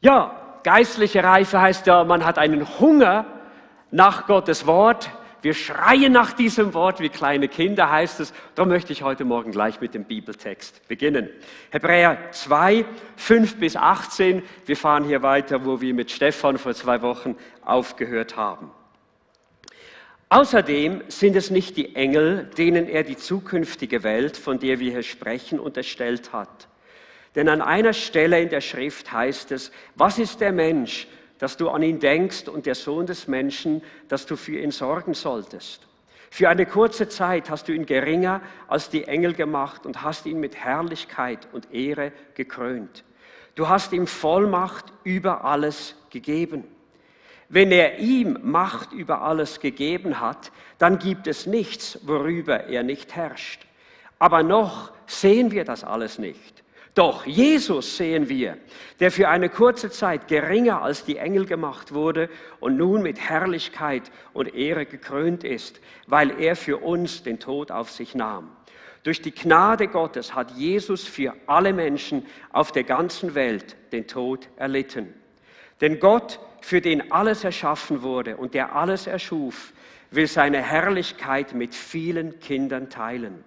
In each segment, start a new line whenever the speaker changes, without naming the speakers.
Ja, geistliche Reife heißt ja, man hat einen Hunger nach Gottes Wort. Wir schreien nach diesem Wort wie kleine Kinder, heißt es. Darum möchte ich heute Morgen gleich mit dem Bibeltext beginnen. Hebräer 2, 5 bis 18. Wir fahren hier weiter, wo wir mit Stefan vor 2 Wochen aufgehört haben. Außerdem sind es nicht die Engel, denen er die zukünftige Welt, von der wir hier sprechen, unterstellt hat. Denn an einer Stelle in der Schrift heißt es, was ist der Mensch, dass du an ihn denkst, und der Sohn des Menschen, dass du für ihn sorgen solltest. Für eine kurze Zeit hast du ihn geringer als die Engel gemacht und hast ihn mit Herrlichkeit und Ehre gekrönt. Du hast ihm Vollmacht über alles gegeben. Wenn er ihm Macht über alles gegeben hat, dann gibt es nichts, worüber er nicht herrscht. Aber noch sehen wir das alles nicht. Doch Jesus sehen wir, der für eine kurze Zeit geringer als die Engel gemacht wurde und nun mit Herrlichkeit und Ehre gekrönt ist, weil er für uns den Tod auf sich nahm. Durch die Gnade Gottes hat Jesus für alle Menschen auf der ganzen Welt den Tod erlitten. Denn Gott, für den alles erschaffen wurde und der alles erschuf, will seine Herrlichkeit mit vielen Kindern teilen.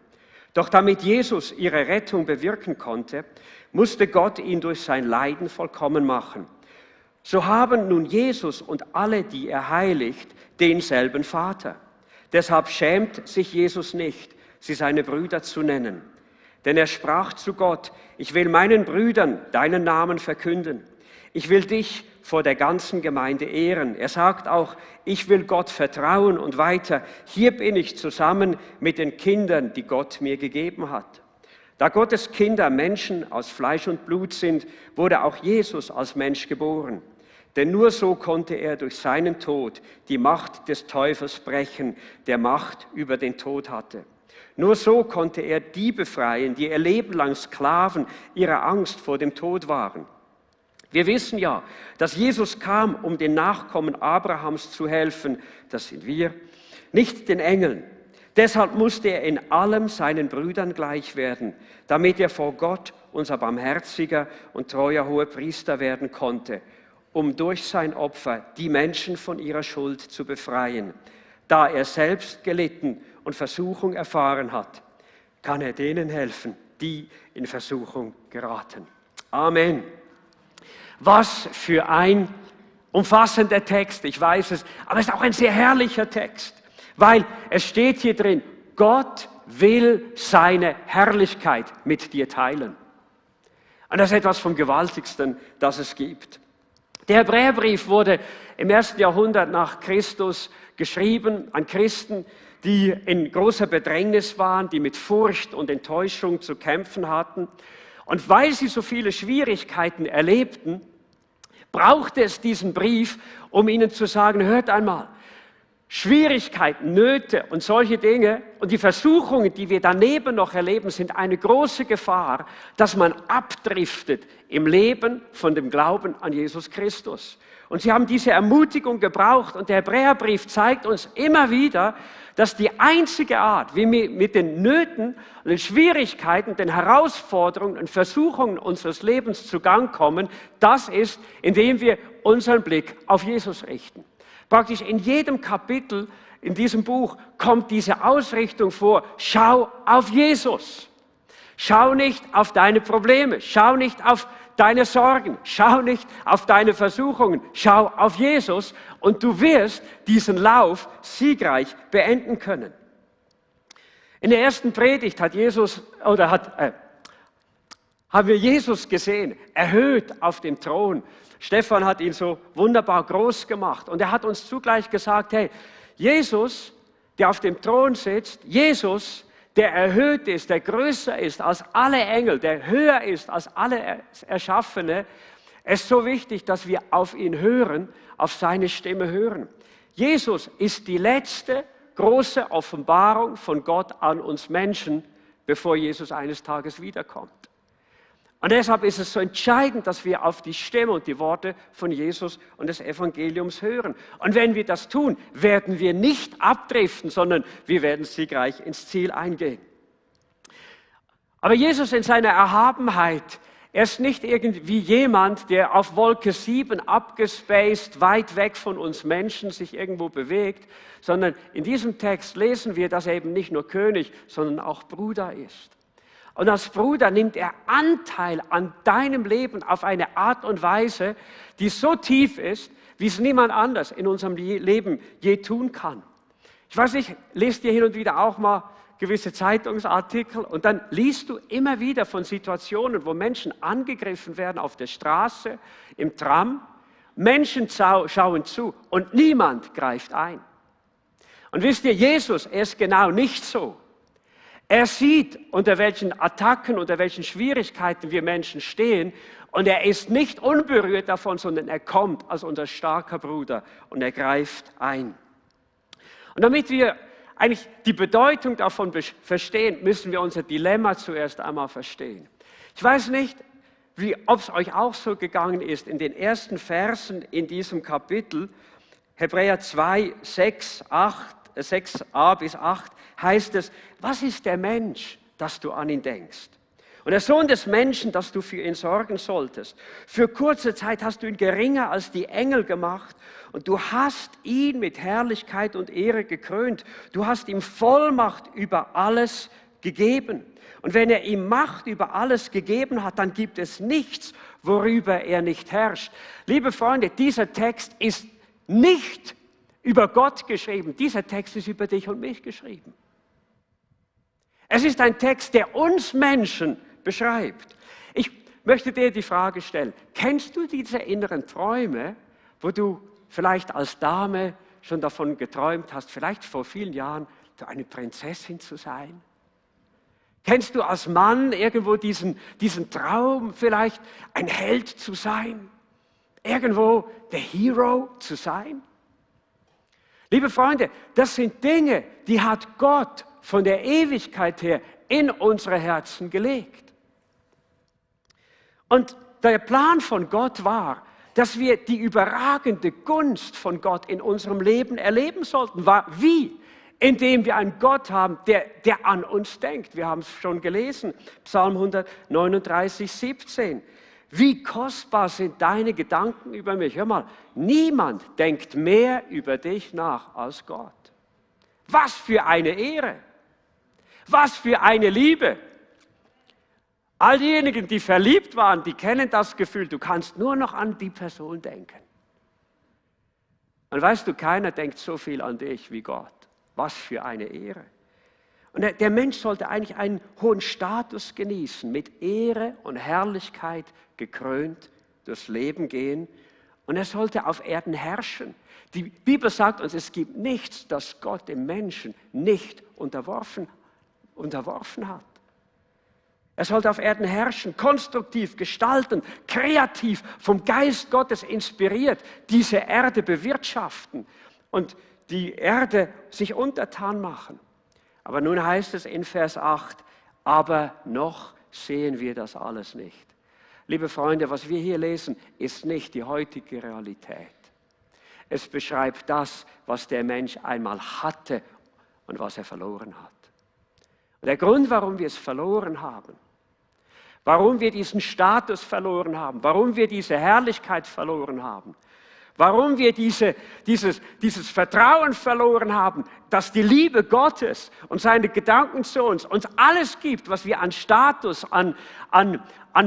Doch damit Jesus ihre Rettung bewirken konnte, musste Gott ihn durch sein Leiden vollkommen machen. So haben nun Jesus und alle, die er heiligt, denselben Vater. Deshalb schämt sich Jesus nicht, sie seine Brüder zu nennen. Denn er sprach zu Gott, ich will meinen Brüdern deinen Namen verkünden. Ich will dich vor der ganzen Gemeinde ehren. Er sagt auch, ich will Gott vertrauen und weiter, hier bin ich zusammen mit den Kindern, die Gott mir gegeben hat. Da Gottes Kinder Menschen aus Fleisch und Blut sind, wurde auch Jesus als Mensch geboren. Denn nur so konnte er durch seinen Tod die Macht des Teufels brechen, der Macht über den Tod hatte. Nur so konnte er die befreien, die ihr Leben lang Sklaven ihrer Angst vor dem Tod waren. Wir wissen ja, dass Jesus kam, um den Nachkommen Abrahams zu helfen, das sind wir, nicht den Engeln. Deshalb musste er in allem seinen Brüdern gleich werden, damit er vor Gott unser barmherziger und treuer Hohepriester werden konnte, um durch sein Opfer die Menschen von ihrer Schuld zu befreien. Da er selbst gelitten und Versuchung erfahren hat, kann er denen helfen, die in Versuchung geraten. Amen. Was für ein umfassender Text, ich weiß es, aber es ist auch ein sehr herrlicher Text, weil es steht hier drin, Gott will seine Herrlichkeit mit dir teilen. Und das ist etwas vom Gewaltigsten, das es gibt. Der Hebräerbrief wurde im 1. Jahrhundert nach Christus geschrieben an Christen, die in großer Bedrängnis waren, die mit Furcht und Enttäuschung zu kämpfen hatten. Und weil sie so viele Schwierigkeiten erlebten, brauchte es diesen Brief, um ihnen zu sagen, hört einmal, Schwierigkeiten, Nöte und solche Dinge und die Versuchungen, die wir daneben noch erleben, sind eine große Gefahr, dass man abdriftet im Leben von dem Glauben an Jesus Christus. Und sie haben diese Ermutigung gebraucht und der Hebräerbrief zeigt uns immer wieder, dass die einzige Art, wie wir mit den Nöten und den Schwierigkeiten, den Herausforderungen und Versuchungen unseres Lebens zu Gang kommen, das ist, indem wir unseren Blick auf Jesus richten. Praktisch in jedem Kapitel in diesem Buch kommt diese Ausrichtung vor, schau auf Jesus. Schau nicht auf deine Probleme, schau nicht auf deine Sorgen, schau nicht auf deine Versuchungen, schau auf Jesus und du wirst diesen Lauf siegreich beenden können. In der ersten Predigt haben wir Jesus gesehen, erhöht auf dem Thron. Stefan hat ihn so wunderbar groß gemacht und er hat uns zugleich gesagt, hey, Jesus, der auf dem Thron sitzt, Jesus, der erhöht ist, der größer ist als alle Engel, der höher ist als alle Erschaffene, es ist so wichtig, dass wir auf ihn hören, auf seine Stimme hören. Jesus ist die letzte große Offenbarung von Gott an uns Menschen, bevor Jesus eines Tages wiederkommt. Und deshalb ist es so entscheidend, dass wir auf die Stimme und die Worte von Jesus und des Evangeliums hören. Und wenn wir das tun, werden wir nicht abdriften, sondern wir werden siegreich ins Ziel eingehen. Aber Jesus in seiner Erhabenheit Er ist nicht irgendwie jemand, der auf Wolke 7 abgespaced, weit weg von uns Menschen sich irgendwo bewegt, sondern in diesem Text lesen wir, dass er eben nicht nur König, sondern auch Bruder ist. Und als Bruder nimmt er Anteil an deinem Leben auf eine Art und Weise, die so tief ist, wie es niemand anders in unserem Leben je tun kann. Ich weiß nicht, lest ihr hin und wieder auch mal gewisse Zeitungsartikel und dann liest du immer wieder von Situationen, wo Menschen angegriffen werden auf der Straße, im Tram. Menschen schauen zu und niemand greift ein. Und wisst ihr, Jesus, er ist genau nicht so. Er sieht, unter welchen Attacken, unter welchen Schwierigkeiten wir Menschen stehen und er ist nicht unberührt davon, sondern er kommt als unser starker Bruder und er greift ein. Und damit wir eigentlich die Bedeutung davon verstehen, müssen wir unser Dilemma zuerst einmal verstehen. Ich weiß nicht, ob es euch auch so gegangen ist, in den ersten Versen in diesem Kapitel, Hebräer 2, 6a bis 8, heißt es, was ist der Mensch, dass du an ihn denkst? Und der Sohn des Menschen, dass du für ihn sorgen solltest. Für kurze Zeit hast du ihn geringer als die Engel gemacht und du hast ihn mit Herrlichkeit und Ehre gekrönt. Du hast ihm Vollmacht über alles gegeben. Und wenn er ihm Macht über alles gegeben hat, dann gibt es nichts, worüber er nicht herrscht. Liebe Freunde, dieser Text ist nicht über Gott geschrieben. Dieser Text ist über dich und mich geschrieben. Es ist ein Text, der uns Menschen beschreibt. Ich möchte dir die Frage stellen, kennst du diese inneren Träume, wo du vielleicht als Dame schon davon geträumt hast, vielleicht vor vielen Jahren eine Prinzessin zu sein? Kennst du als Mann irgendwo diesen Traum, vielleicht ein Held zu sein? Irgendwo der Hero zu sein? Liebe Freunde, das sind Dinge, die hat Gott von der Ewigkeit her in unsere Herzen gelegt. Und der Plan von Gott war, dass wir die überragende Gunst von Gott in unserem Leben erleben sollten. Wie? Indem wir einen Gott haben, der an uns denkt. Wir haben es schon gelesen, Psalm 139, 17. Wie kostbar sind deine Gedanken über mich. Hör mal, niemand denkt mehr über dich nach als Gott. Was für eine Ehre. Was für eine Liebe. All diejenigen, die verliebt waren, die kennen das Gefühl, du kannst nur noch an die Person denken. Und weißt du, keiner denkt so viel an dich wie Gott. Was für eine Ehre. Und der Mensch sollte eigentlich einen hohen Status genießen, mit Ehre und Herrlichkeit gekrönt durchs Leben gehen. Und er sollte auf Erden herrschen. Die Bibel sagt uns, es gibt nichts, das Gott dem Menschen nicht unterworfen hat. Er sollte auf Erden herrschen, konstruktiv gestalten, kreativ, vom Geist Gottes inspiriert, diese Erde bewirtschaften und die Erde sich untertan machen. Aber nun heißt es in Vers 8, aber noch sehen wir das alles nicht. Liebe Freunde, was wir hier lesen, ist nicht die heutige Realität. Es beschreibt das, was der Mensch einmal hatte und was er verloren hat. Und der Grund, warum wir es verloren haben, warum wir diesen Status verloren haben, warum wir diese Herrlichkeit verloren haben, warum wir dieses Vertrauen verloren haben, dass die Liebe Gottes und seine Gedanken zu uns alles gibt, was wir an Status, an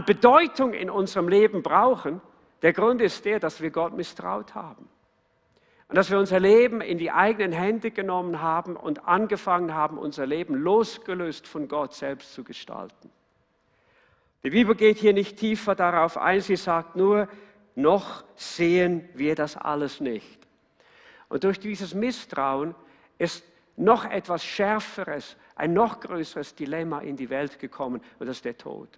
Bedeutung in unserem Leben brauchen. Der Grund ist der, dass wir Gott misstraut haben. Und dass wir unser Leben in die eigenen Hände genommen haben und angefangen haben, unser Leben losgelöst von Gott selbst zu gestalten. Die Bibel geht hier nicht tiefer darauf ein, sie sagt nur, noch sehen wir das alles nicht. Und durch dieses Misstrauen ist noch etwas Schärferes, ein noch größeres Dilemma in die Welt gekommen, und das ist der Tod.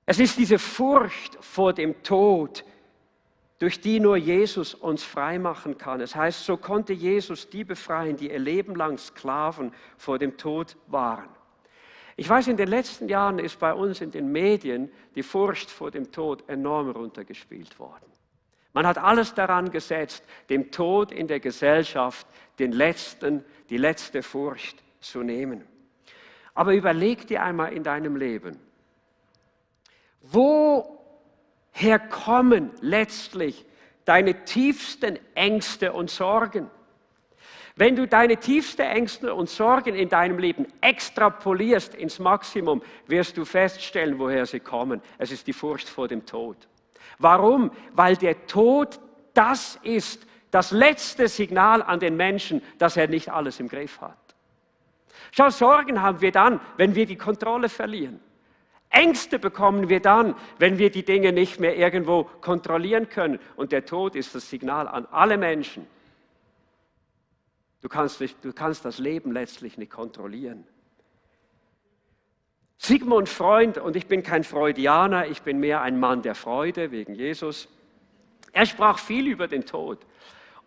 Es ist diese Furcht vor dem Tod, durch die nur Jesus uns freimachen kann. Es heißt, so konnte Jesus die befreien, die ihr Leben lang Sklaven vor dem Tod waren. Ich weiß, in den letzten Jahren ist bei uns in den Medien die Furcht vor dem Tod enorm runtergespielt worden. Man hat alles daran gesetzt, dem Tod in der Gesellschaft die letzte Furcht zu nehmen. Aber überleg dir einmal in deinem Leben, woher kommen letztlich deine tiefsten Ängste und Sorgen? Wenn du deine tiefsten Ängste und Sorgen in deinem Leben extrapolierst ins Maximum, wirst du feststellen, woher sie kommen. Es ist die Furcht vor dem Tod. Warum? Weil der Tod das ist, das letzte Signal an den Menschen, dass er nicht alles im Griff hat. Schau, Sorgen haben wir dann, wenn wir die Kontrolle verlieren. Ängste bekommen wir dann, wenn wir die Dinge nicht mehr irgendwo kontrollieren können. Und der Tod ist das Signal an alle Menschen. Du kannst das Leben letztlich nicht kontrollieren. Sigmund Freud, und ich bin kein Freudianer, ich bin mehr ein Mann der Freude wegen Jesus, er sprach viel über den Tod.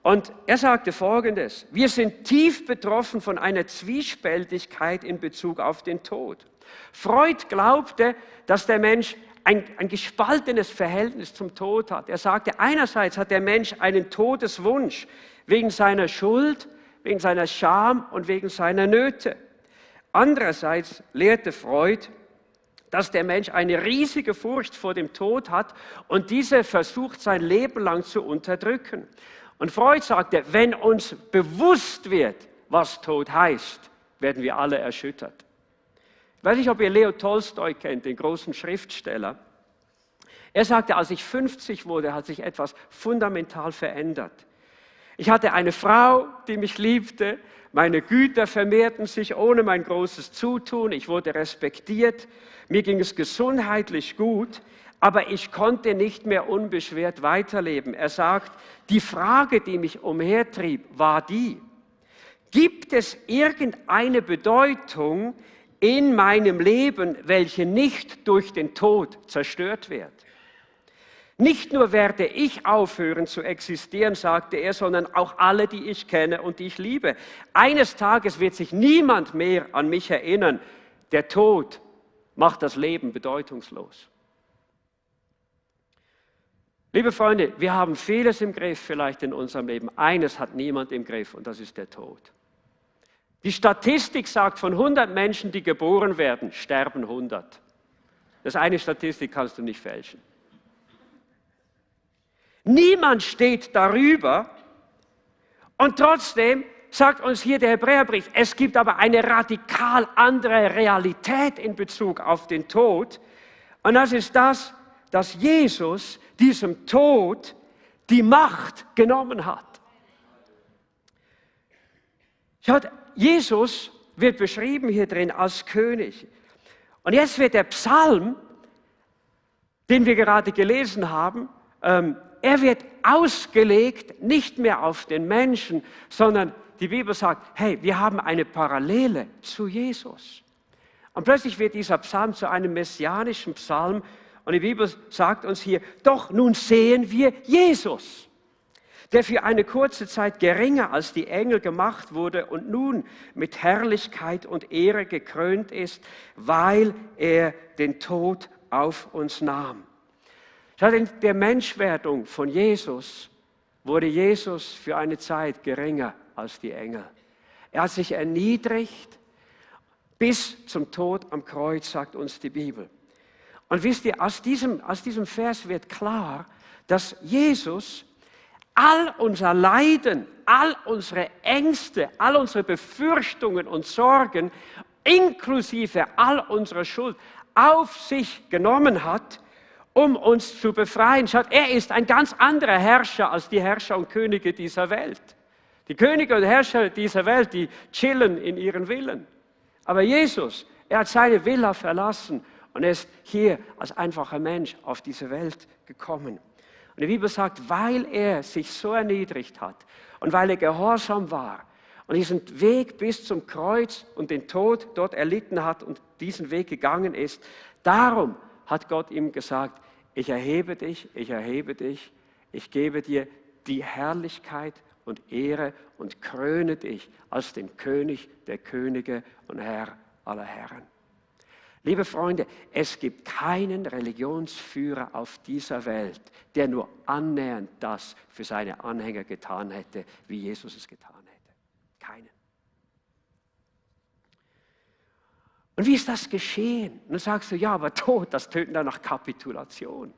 Und er sagte Folgendes: Wir sind tief betroffen von einer Zwiespältigkeit in Bezug auf den Tod. Freud glaubte, dass der Mensch ein gespaltenes Verhältnis zum Tod hat. Er sagte, einerseits hat der Mensch einen Todeswunsch wegen seiner Schuld, wegen seiner Scham und wegen seiner Nöte. Andererseits lehrte Freud, dass der Mensch eine riesige Furcht vor dem Tod hat und diese versucht sein Leben lang zu unterdrücken. Und Freud sagte, wenn uns bewusst wird, was Tod heißt, werden wir alle erschüttert. Ich weiß nicht, ob ihr Leo Tolstoi kennt, den großen Schriftsteller. Er sagte, als ich 50 wurde, hat sich etwas fundamental verändert. Ich hatte eine Frau, die mich liebte, meine Güter vermehrten sich ohne mein großes Zutun, ich wurde respektiert, mir ging es gesundheitlich gut, aber ich konnte nicht mehr unbeschwert weiterleben. Er sagt, die Frage, die mich umhertrieb, war die: Gibt es irgendeine Bedeutung in meinem Leben, welche nicht durch den Tod zerstört wird? Nicht nur werde ich aufhören zu existieren, sagte er, sondern auch alle, die ich kenne und die ich liebe. Eines Tages wird sich niemand mehr an mich erinnern. Der Tod macht das Leben bedeutungslos. Liebe Freunde, wir haben vieles im Griff vielleicht in unserem Leben. Eines hat niemand im Griff und das ist der Tod. Die Statistik sagt, von 100 Menschen, die geboren werden, sterben 100. Das ist eine Statistik, kannst du nicht fälschen. Niemand steht darüber und trotzdem sagt uns hier der Hebräerbrief, es gibt aber eine radikal andere Realität in Bezug auf den Tod und das ist das, dass Jesus diesem Tod die Macht genommen hat. Schaut, Jesus wird beschrieben hier drin als König. Und jetzt wird der Psalm, den wir gerade gelesen haben, er wird ausgelegt nicht mehr auf den Menschen, sondern die Bibel sagt, hey, wir haben eine Parallele zu Jesus. Und plötzlich wird dieser Psalm zu einem messianischen Psalm und die Bibel sagt uns hier, doch nun sehen wir Jesus, der für eine kurze Zeit geringer als die Engel gemacht wurde und nun mit Herrlichkeit und Ehre gekrönt ist, weil er den Tod auf uns nahm. In der Menschwerdung von Jesus wurde Jesus für eine Zeit geringer als die Engel. Er hat sich erniedrigt bis zum Tod am Kreuz, sagt uns die Bibel. Und wisst ihr, aus diesem Vers wird klar, dass Jesus all unser Leiden, all unsere Ängste, all unsere Befürchtungen und Sorgen, inklusive all unserer Schuld, auf sich genommen hat, um uns zu befreien. Schaut, er ist ein ganz anderer Herrscher als die Herrscher und Könige dieser Welt. Die Könige und Herrscher dieser Welt, die chillen in ihren Villen. Aber Jesus, er hat seine Villa verlassen und er ist hier als einfacher Mensch auf diese Welt gekommen. Und die Bibel sagt, weil er sich so erniedrigt hat und weil er gehorsam war und diesen Weg bis zum Kreuz und den Tod dort erlitten hat und diesen Weg gegangen ist, darum hat Gott ihm gesagt, ich erhebe dich, ich gebe dir die Herrlichkeit und Ehre und kröne dich als den König der Könige und Herr aller Herren. Liebe Freunde, es gibt keinen Religionsführer auf dieser Welt, der nur annähernd das für seine Anhänger getan hätte, wie Jesus es getan hätte. Keinen. Und wie ist das geschehen? Und dann sagst du, ja, aber Tod, das töten dann nach Kapitulation.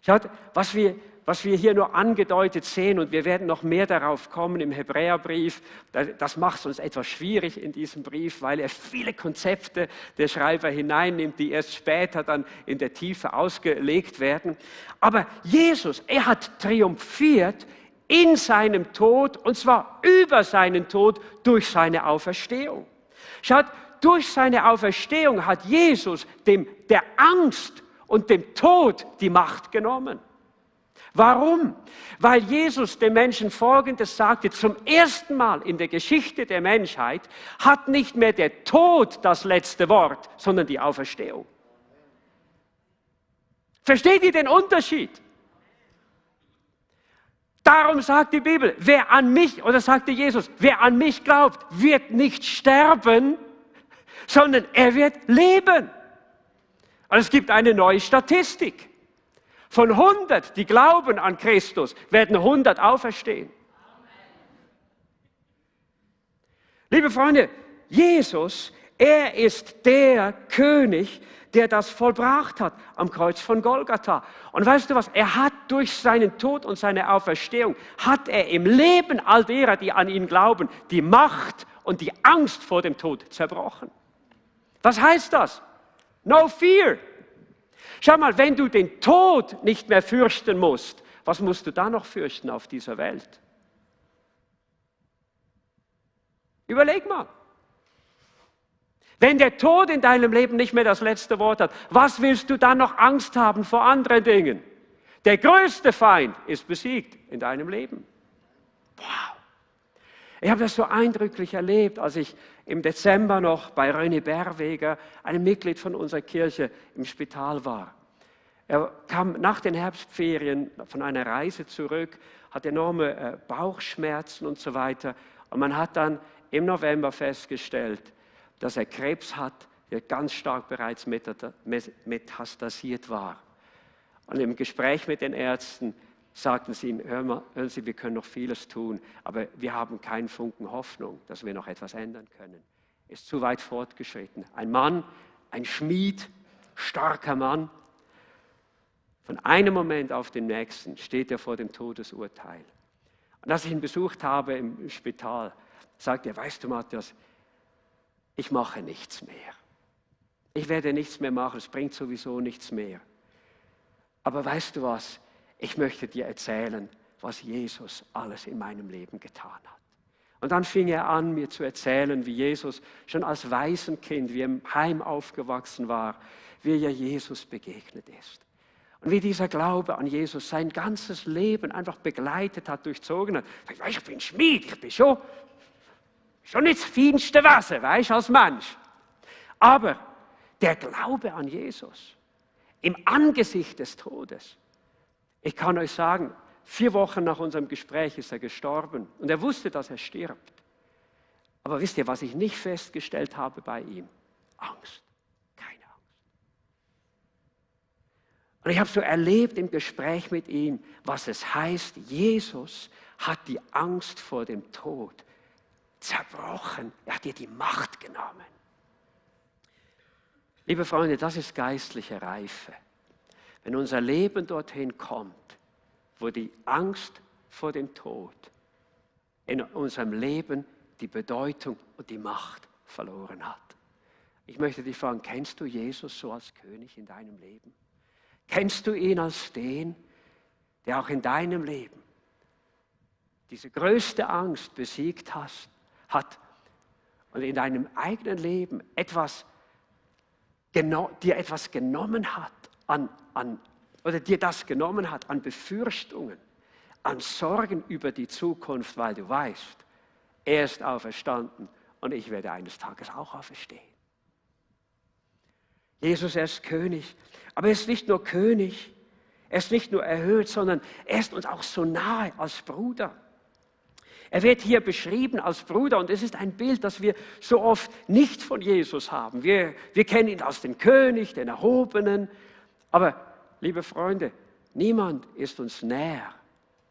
Schaut, was wir hier nur angedeutet sehen, und wir werden noch mehr darauf kommen im Hebräerbrief, das macht es uns etwas schwierig in diesem Brief, weil er viele Konzepte der Schreiber hineinnimmt, die erst später dann in der Tiefe ausgelegt werden. Aber Jesus, er hat triumphiert in seinem Tod, und zwar über seinen Tod durch seine Auferstehung. Schaut, durch seine Auferstehung hat Jesus der Angst und dem Tod die Macht genommen. Warum? Weil Jesus den Menschen Folgendes sagte: Zum ersten Mal in der Geschichte der Menschheit hat nicht mehr der Tod das letzte Wort, sondern die Auferstehung. Versteht ihr den Unterschied? Darum sagt die Bibel, wer an mich, oder sagte Jesus, wer an mich glaubt, wird nicht sterben, sondern er wird leben. Und es gibt eine neue Statistik. Von 100, die glauben an Christus, werden 100 auferstehen. Liebe Freunde, Jesus, er ist der König, der das vollbracht hat am Kreuz von Golgatha. Und weißt du was? Er hat durch seinen Tod und seine Auferstehung, hat er im Leben all derer, die an ihn glauben, die Macht und die Angst vor dem Tod zerbrochen. Was heißt das? No fear. Schau mal, wenn du den Tod nicht mehr fürchten musst, was musst du da noch fürchten auf dieser Welt? Überleg mal. Wenn der Tod in deinem Leben nicht mehr das letzte Wort hat, was willst du dann noch Angst haben vor anderen Dingen? Der größte Feind ist besiegt in deinem Leben. Wow. Ich habe das so eindrücklich erlebt, als ich im Dezember noch bei René Berweger, einem Mitglied von unserer Kirche, im Spital war. Er kam nach den Herbstferien von einer Reise zurück, hat enorme Bauchschmerzen und so weiter. Und man hat dann im November festgestellt, dass er Krebs hat, der ganz stark bereits metastasiert war. Und im Gespräch mit den Ärzten sagten sie ihm, hören Sie, wir können noch vieles tun, aber wir haben keinen Funken Hoffnung, dass wir noch etwas ändern können. Ist zu weit fortgeschritten. Ein Mann, ein Schmied, starker Mann. Von einem Moment auf den nächsten steht er vor dem Todesurteil. Und als ich ihn besucht habe im Spital, sagte er, weißt du, Matthias, ich mache nichts mehr. Ich werde nichts mehr machen, es bringt sowieso nichts mehr. Aber weißt du was? Ich möchte dir erzählen, was Jesus alles in meinem Leben getan hat. Und dann fing er an, mir zu erzählen, wie Jesus schon als Waisenkind, wie er im Heim aufgewachsen war, wie er Jesus begegnet ist. Und wie dieser Glaube an Jesus sein ganzes Leben einfach begleitet hat, durchzogen hat. Ich bin Schmied, ich bin schon nicht das feinste Wasser, weißt du, als Mensch. Aber der Glaube an Jesus im Angesicht des Todes, ich kann euch sagen, 4 Wochen nach unserem Gespräch ist er gestorben und er wusste, dass er stirbt. Aber wisst ihr, was ich nicht festgestellt habe bei ihm? Angst. Keine Angst. Und ich habe so erlebt im Gespräch mit ihm, was es heißt, Jesus hat die Angst vor dem Tod zerbrochen. Er hat ihr die Macht genommen. Liebe Freunde, das ist geistliche Reife. Wenn unser Leben dorthin kommt, wo die Angst vor dem Tod in unserem Leben die Bedeutung und die Macht verloren hat. Ich möchte dich fragen, kennst du Jesus so als König in deinem Leben? Kennst du ihn als den, der auch in deinem Leben diese größte Angst besiegt hat und in deinem eigenen Leben dir etwas genommen hat oder dir das genommen hat an Befürchtungen, an Sorgen über die Zukunft, weil du weißt, er ist auferstanden und ich werde eines Tages auch auferstehen. Jesus, er ist König, aber er ist nicht nur König, er ist nicht nur erhöht, sondern er ist uns auch so nahe als Bruder. Er wird hier beschrieben als Bruder und es ist ein Bild, das wir so oft nicht von Jesus haben. Wir kennen ihn als den König, den Erhobenen, aber liebe Freunde, niemand ist uns näher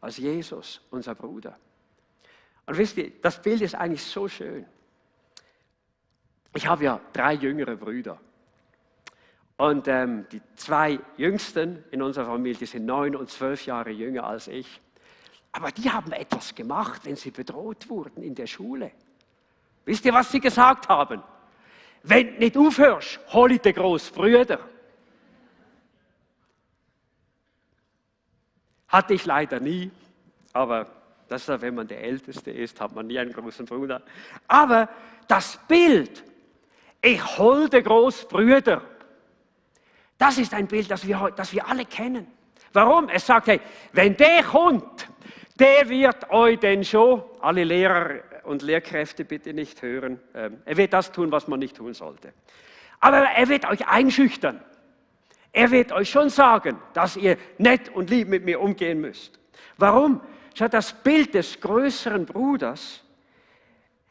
als Jesus, unser Bruder. Und wisst ihr, das Bild ist eigentlich so schön. Ich habe ja 3 jüngere Brüder. Und die 2 Jüngsten in unserer Familie, die sind 9 und 12 Jahre jünger als ich. Aber die haben etwas gemacht, wenn sie bedroht wurden in der Schule. Wisst ihr, was sie gesagt haben? Wenn du nicht aufhörst, hol ich den Großbrüder. Hatte ich leider nie, aber das ist ja, wenn man der Älteste ist, hat man nie einen großen Bruder. Aber das Bild, ich hol den Großbrüder, das ist ein Bild, das wir alle kennen. Warum? Es sagt, hey, wenn der kommt, der wird euch denn schon, alle Lehrer und Lehrkräfte bitte nicht hören, er wird das tun, was man nicht tun sollte. Aber er wird euch einschüchtern. Er wird euch schon sagen, dass ihr nett und lieb mit mir umgehen müsst. Warum? Schau, das Bild des größeren Bruders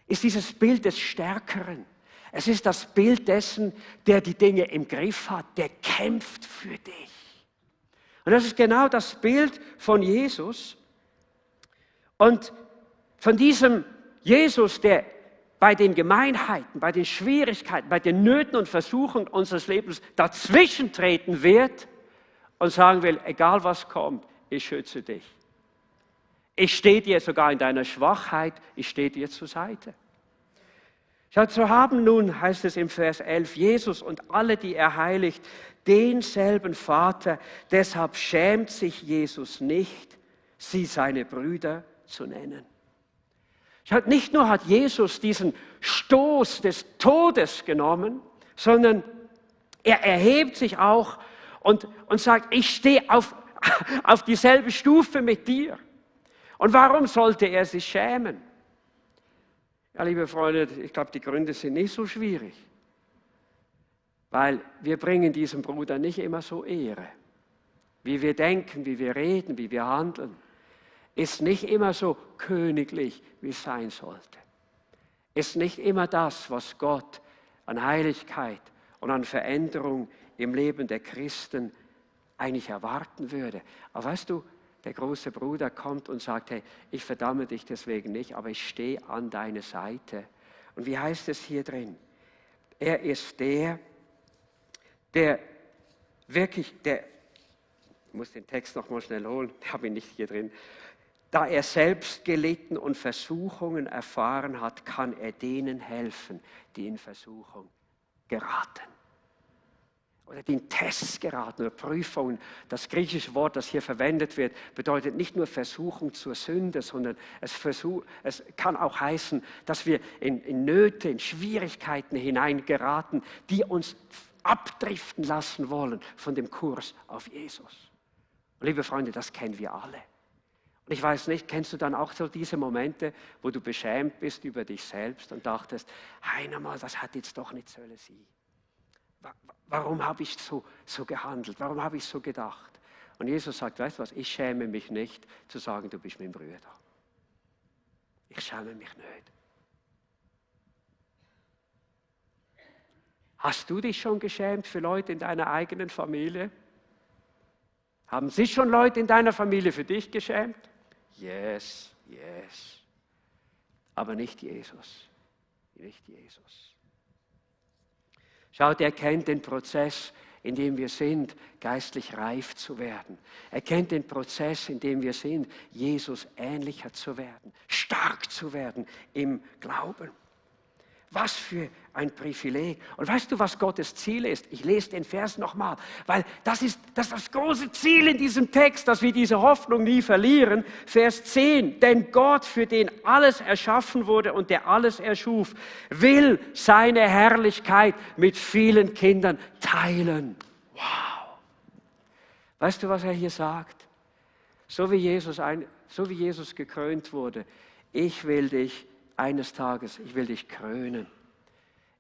ist dieses Bild des Stärkeren. Es ist das Bild dessen, der die Dinge im Griff hat, der kämpft für dich. Und das ist genau das Bild von Jesus. Und von diesem Jesus, der bei den Gemeinheiten, bei den Schwierigkeiten, bei den Nöten und Versuchen unseres Lebens dazwischen treten wird und sagen will, egal was kommt, ich schütze dich. Ich stehe dir sogar in deiner Schwachheit, ich stehe dir zur Seite. Schaut, so haben nun, heißt es im Vers 11, Jesus und alle, die er heiligt, denselben Vater. Deshalb schämt sich Jesus nicht, sie seine Brüder zu nennen. Schaut, nicht nur hat Jesus diesen Stoß des Todes genommen, sondern er erhebt sich auch und sagt, ich stehe auf dieselbe Stufe mit dir. Und warum sollte er sich schämen? Ja, liebe Freunde, ich glaube, die Gründe sind nicht so schwierig. Weil wir bringen diesem Bruder nicht immer so Ehre. Wie wir denken, wie wir reden, wie wir handeln, ist nicht immer so königlich, wie es sein sollte. Ist nicht immer das, was Gott an Heiligkeit und an Veränderung im Leben der Christen eigentlich erwarten würde. Aber weißt du, der große Bruder kommt und sagt, hey, ich verdamme dich deswegen nicht, aber ich stehe an deiner Seite. Und wie heißt es hier drin? Er ist der wirklich, ich muss den Text noch mal schnell holen, ich habe ihn nicht hier drin. Da er selbst gelitten und Versuchungen erfahren hat, kann er denen helfen, die in Versuchung geraten. Oder die in Tests geraten oder Prüfungen. Das griechische Wort, das hier verwendet wird, bedeutet nicht nur Versuchung zur Sünde, sondern es kann auch heißen, dass wir in Nöte, in Schwierigkeiten hineingeraten, die uns abdriften lassen wollen von dem Kurs auf Jesus. Und liebe Freunde, das kennen wir alle. Und ich weiß nicht, kennst du dann auch so diese Momente, wo du beschämt bist über dich selbst und dachtest, einmal, das hat jetzt doch nicht sollen sein. Warum habe ich so gehandelt? Warum habe ich so gedacht? Und Jesus sagt, weißt du was, ich schäme mich nicht zu sagen, du bist mein Bruder. Ich schäme mich nicht. Hast du dich schon geschämt für Leute in deiner eigenen Familie? Haben sich schon Leute in deiner Familie für dich geschämt? Yes, yes. Aber nicht Jesus. Nicht Jesus. Schaut, er kennt den Prozess, in dem wir sind, geistlich reif zu werden. Er kennt den Prozess, in dem wir sind, Jesus ähnlicher zu werden, stark zu werden im Glauben. Was für ein Privileg. Und weißt du, was Gottes Ziel ist? Ich lese den Vers nochmal, weil das ist das große Ziel in diesem Text, dass wir diese Hoffnung nie verlieren. Vers 10, denn Gott, für den alles erschaffen wurde und der alles erschuf, will seine Herrlichkeit mit vielen Kindern teilen. Wow! Weißt du, was er hier sagt? So wie Jesus gekrönt wurde, ich will dich eines Tages, ich will dich krönen.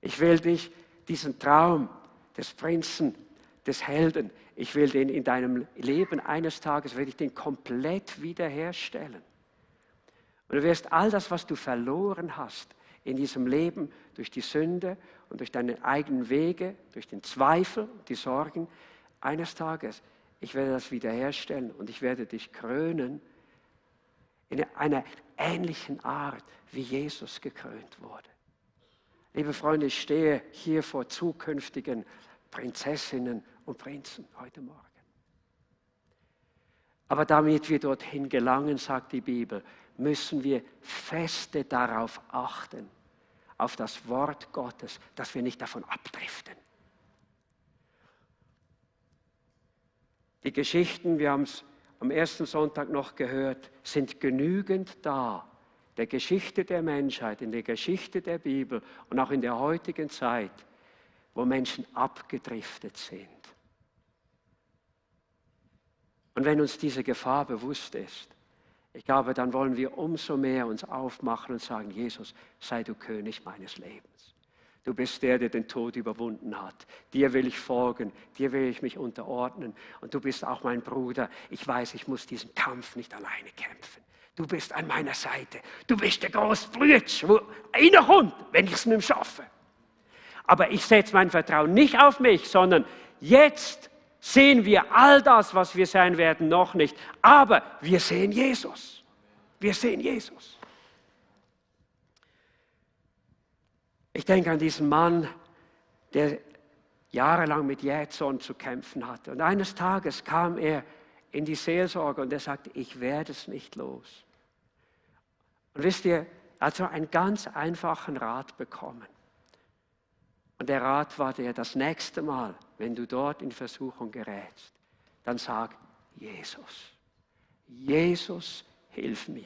Ich will dich, diesen Traum des Prinzen, des Helden, ich will den in deinem Leben eines Tages, will ich den komplett wiederherstellen. Und du wirst all das, was du verloren hast in diesem Leben, durch die Sünde und durch deine eigenen Wege, durch den Zweifel, die Sorgen, eines Tages, ich werde das wiederherstellen und ich werde dich krönen in einer ähnlichen Art, wie Jesus gekrönt wurde. Liebe Freunde, ich stehe hier vor zukünftigen Prinzessinnen und Prinzen heute Morgen. Aber damit wir dorthin gelangen, sagt die Bibel, müssen wir feste darauf achten, auf das Wort Gottes, dass wir nicht davon abdriften. Die Geschichten, wir haben es am ersten Sonntag noch gehört, sind genügend da, der Geschichte der Menschheit, in der Geschichte der Bibel und auch in der heutigen Zeit, wo Menschen abgedriftet sind. Und wenn uns diese Gefahr bewusst ist, ich glaube, dann wollen wir umso mehr uns aufmachen und sagen, Jesus, sei du König meines Lebens. Du bist der, der den Tod überwunden hat. Dir will ich folgen, dir will ich mich unterordnen. Und du bist auch mein Bruder. Ich weiß, ich muss diesen Kampf nicht alleine kämpfen. Du bist an meiner Seite. Du bist der große Brütsch, wo einer kommt, wenn ich es nicht schaffe. Aber ich setze mein Vertrauen nicht auf mich, sondern jetzt sehen wir all das, was wir sein werden, noch nicht. Aber wir sehen Jesus. Wir sehen Jesus. Ich denke an diesen Mann, der jahrelang mit Jähzorn zu kämpfen hatte. Und eines Tages kam er in die Seelsorge und er sagte, ich werde es nicht los. Und wisst ihr, er hat so einen ganz einfachen Rat bekommen. Und der Rat war der, das nächste Mal, wenn du dort in Versuchung gerätst, dann sag, Jesus, Jesus, hilf mir.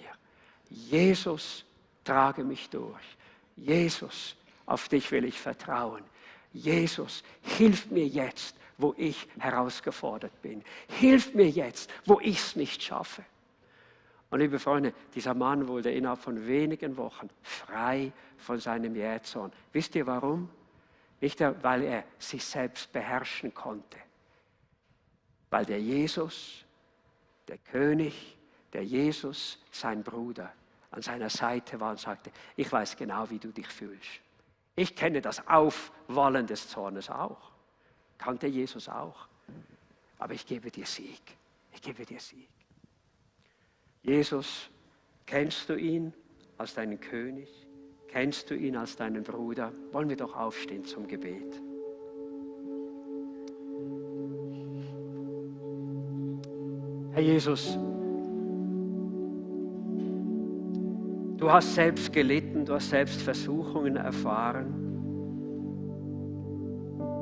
Jesus, trage mich durch. Jesus, auf dich will ich vertrauen. Jesus, hilf mir jetzt, wo ich herausgefordert bin. Hilf mir jetzt, wo ich es nicht schaffe. Und liebe Freunde, dieser Mann wurde innerhalb von wenigen Wochen frei von seinem Jähzorn. Wisst ihr warum? Nicht, weil er sich selbst beherrschen konnte. Weil der Jesus, der König, der Jesus, sein Bruder, an seiner Seite war und sagte, ich weiß genau, wie du dich fühlst. Ich kenne das Aufwallen des Zornes auch. Kannte Jesus auch. Aber ich gebe dir Sieg. Ich gebe dir Sieg. Jesus, kennst du ihn als deinen König? Kennst du ihn als deinen Bruder? Wollen wir doch aufstehen zum Gebet. Herr Jesus, du hast selbst gelitten, du hast selbst Versuchungen erfahren.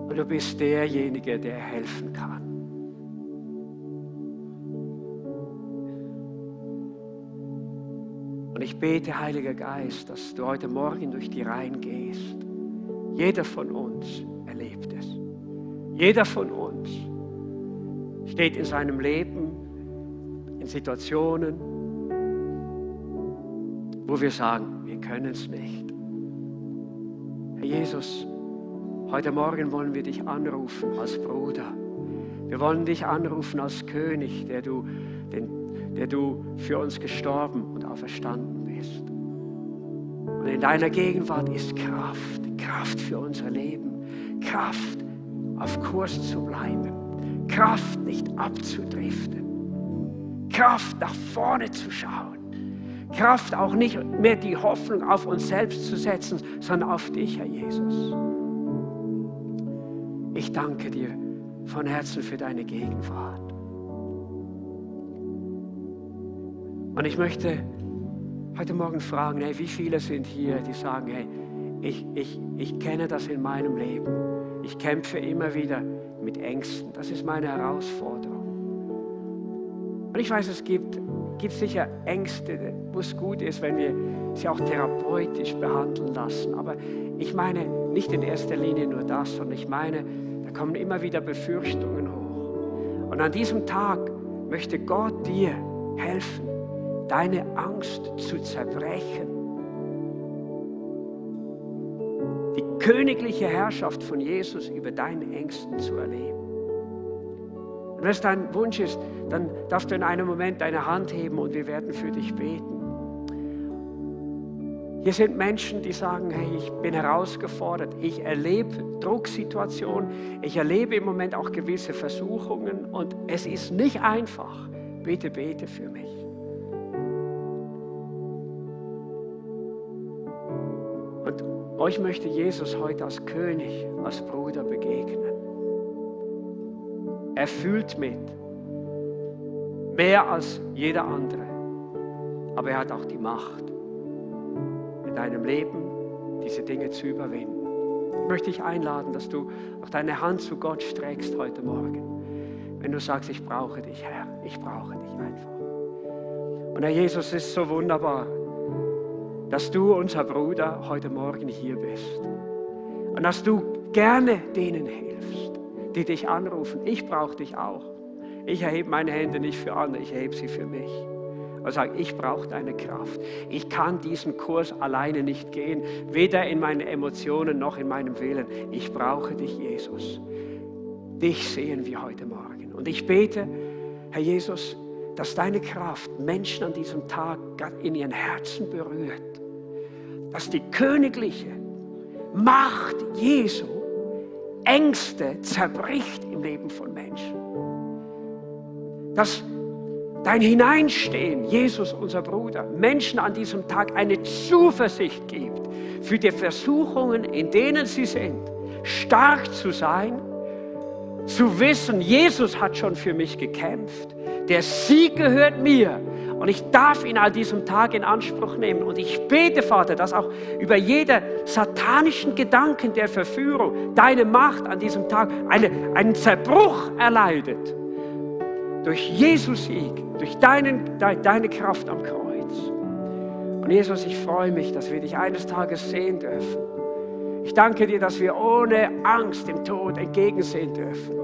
Und du bist derjenige, der helfen kann. Und ich bete, Heiliger Geist, dass du heute Morgen durch die Reihen gehst. Jeder von uns erlebt es. Jeder von uns steht in seinem Leben in Situationen, wo wir sagen, wir können es nicht. Herr Jesus, heute Morgen wollen wir dich anrufen als Bruder. Wir wollen dich anrufen als König, der du für uns gestorben und auferstanden bist. Und in deiner Gegenwart ist Kraft für unser Leben, Kraft auf Kurs zu bleiben, Kraft nicht abzudriften, Kraft nach vorne zu schauen, Kraft auch nicht mehr die Hoffnung auf uns selbst zu setzen, sondern auf dich, Herr Jesus. Ich danke dir von Herzen für deine Gegenwart. Und ich möchte heute Morgen fragen, hey, wie viele sind hier, die sagen, hey, ich kenne das in meinem Leben. Ich kämpfe immer wieder mit Ängsten. Das ist meine Herausforderung. Und ich weiß, es gibt sicher Ängste, wo es gut ist, wenn wir sie auch therapeutisch behandeln lassen. Aber ich meine nicht in erster Linie nur das, sondern ich meine, da kommen immer wieder Befürchtungen hoch. Und an diesem Tag möchte Gott dir helfen, deine Angst zu zerbrechen. Die königliche Herrschaft von Jesus über deine Ängsten zu erleben. Und wenn es dein Wunsch ist, dann darfst du in einem Moment deine Hand heben und wir werden für dich beten. Hier sind Menschen, die sagen, hey, ich bin herausgefordert, ich erlebe Drucksituationen, ich erlebe im Moment auch gewisse Versuchungen und es ist nicht einfach. Bitte bete für mich. Und Euch möchte Jesus heute als König, als Bruder begegnen. Er fühlt mit, mehr als jeder andere. Aber er hat auch die Macht, in deinem Leben diese Dinge zu überwinden. Ich möchte dich einladen, dass du auch deine Hand zu Gott streckst heute Morgen. Wenn du sagst, ich brauche dich, Herr, ich brauche dich einfach. Und Herr Jesus, es ist so wunderbar, dass du, unser Bruder, heute Morgen hier bist. Und dass du gerne denen hilfst, die dich anrufen. Ich brauche dich auch. Ich erhebe meine Hände nicht für andere, ich erhebe sie für mich. Und sage, ich brauche deine Kraft. Ich kann diesen Kurs alleine nicht gehen, weder in meinen Emotionen noch in meinem Willen. Ich brauche dich, Jesus. Dich sehen wir heute Morgen. Und ich bete, Herr Jesus, dass deine Kraft Menschen an diesem Tag in ihren Herzen berührt. Dass die königliche Macht Jesu Ängste zerbricht im Leben von Menschen. Dass dein Hineinstehen, Jesus, unser Bruder, Menschen an diesem Tag eine Zuversicht gibt für die Versuchungen, in denen sie sind, stark zu sein, zu wissen, Jesus hat schon für mich gekämpft, der Sieg gehört mir und ich darf ihn an diesem Tag in Anspruch nehmen. Und ich bete, Vater, dass auch über jede satanischen Gedanken der Verführung deine Macht an diesem Tag einen Zerbruch erleidet. Durch Jesus Sieg, durch deine Kraft am Kreuz. Und Jesus, ich freue mich, dass wir dich eines Tages sehen dürfen. Ich danke dir, dass wir ohne Angst dem Tod entgegensehen dürfen,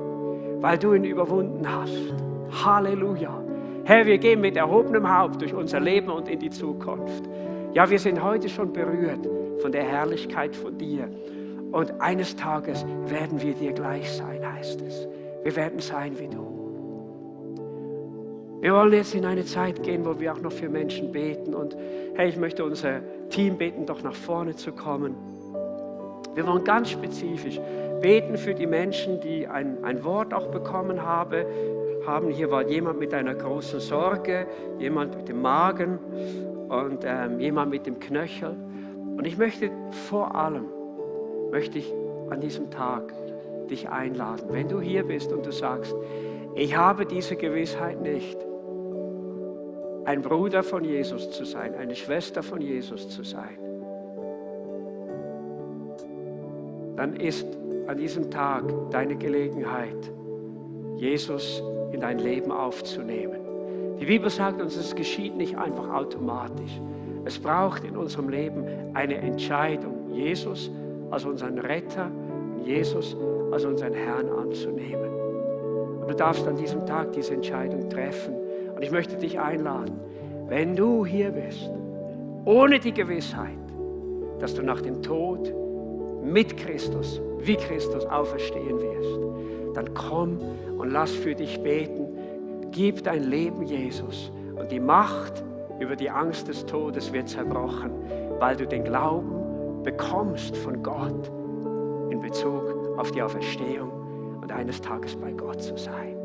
weil du ihn überwunden hast. Halleluja. Herr, wir gehen mit erhobenem Haupt durch unser Leben und in die Zukunft. Ja, wir sind heute schon berührt von der Herrlichkeit von dir. Und eines Tages werden wir dir gleich sein, heißt es. Wir werden sein wie du. Wir wollen jetzt in eine Zeit gehen, wo wir auch noch für Menschen beten. Und hey, ich möchte unser Team beten, doch nach vorne zu kommen. Wir wollen ganz spezifisch beten für die Menschen, die ein Wort auch bekommen haben. Hier war jemand mit einer großen Sorge, jemand mit dem Magen und jemand mit dem Knöchel. Und ich möchte vor allem, an diesem Tag dich einladen, wenn du hier bist und du sagst, ich habe diese Gewissheit nicht, ein Bruder von Jesus zu sein, eine Schwester von Jesus zu sein, dann ist an diesem Tag deine Gelegenheit, Jesus in dein Leben aufzunehmen. Die Bibel sagt uns, es geschieht nicht einfach automatisch. Es braucht in unserem Leben eine Entscheidung, Jesus als unseren Retter, Jesus als unseren Herrn anzunehmen. Und du darfst an diesem Tag diese Entscheidung treffen. Und ich möchte dich einladen, wenn du hier bist, ohne die Gewissheit, dass du nach dem Tod mit Christus, wie Christus auferstehen wirst, dann komm und lass für dich beten. Gib dein Leben Jesus und die Macht über die Angst des Todes wird zerbrochen, weil du den Glauben bekommst von Gott in Bezug auf die Auferstehung und eines Tages bei Gott zu sein.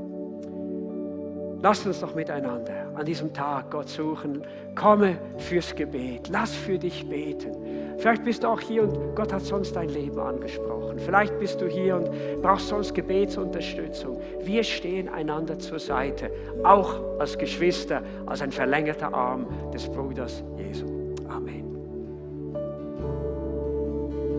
Lasst uns doch miteinander an diesem Tag Gott suchen. Komme fürs Gebet. Lass für dich beten. Vielleicht bist du auch hier und Gott hat sonst dein Leben angesprochen. Vielleicht bist du hier und brauchst sonst Gebetsunterstützung. Wir stehen einander zur Seite, auch als Geschwister, als ein verlängerter Arm des Bruders Jesu. Amen.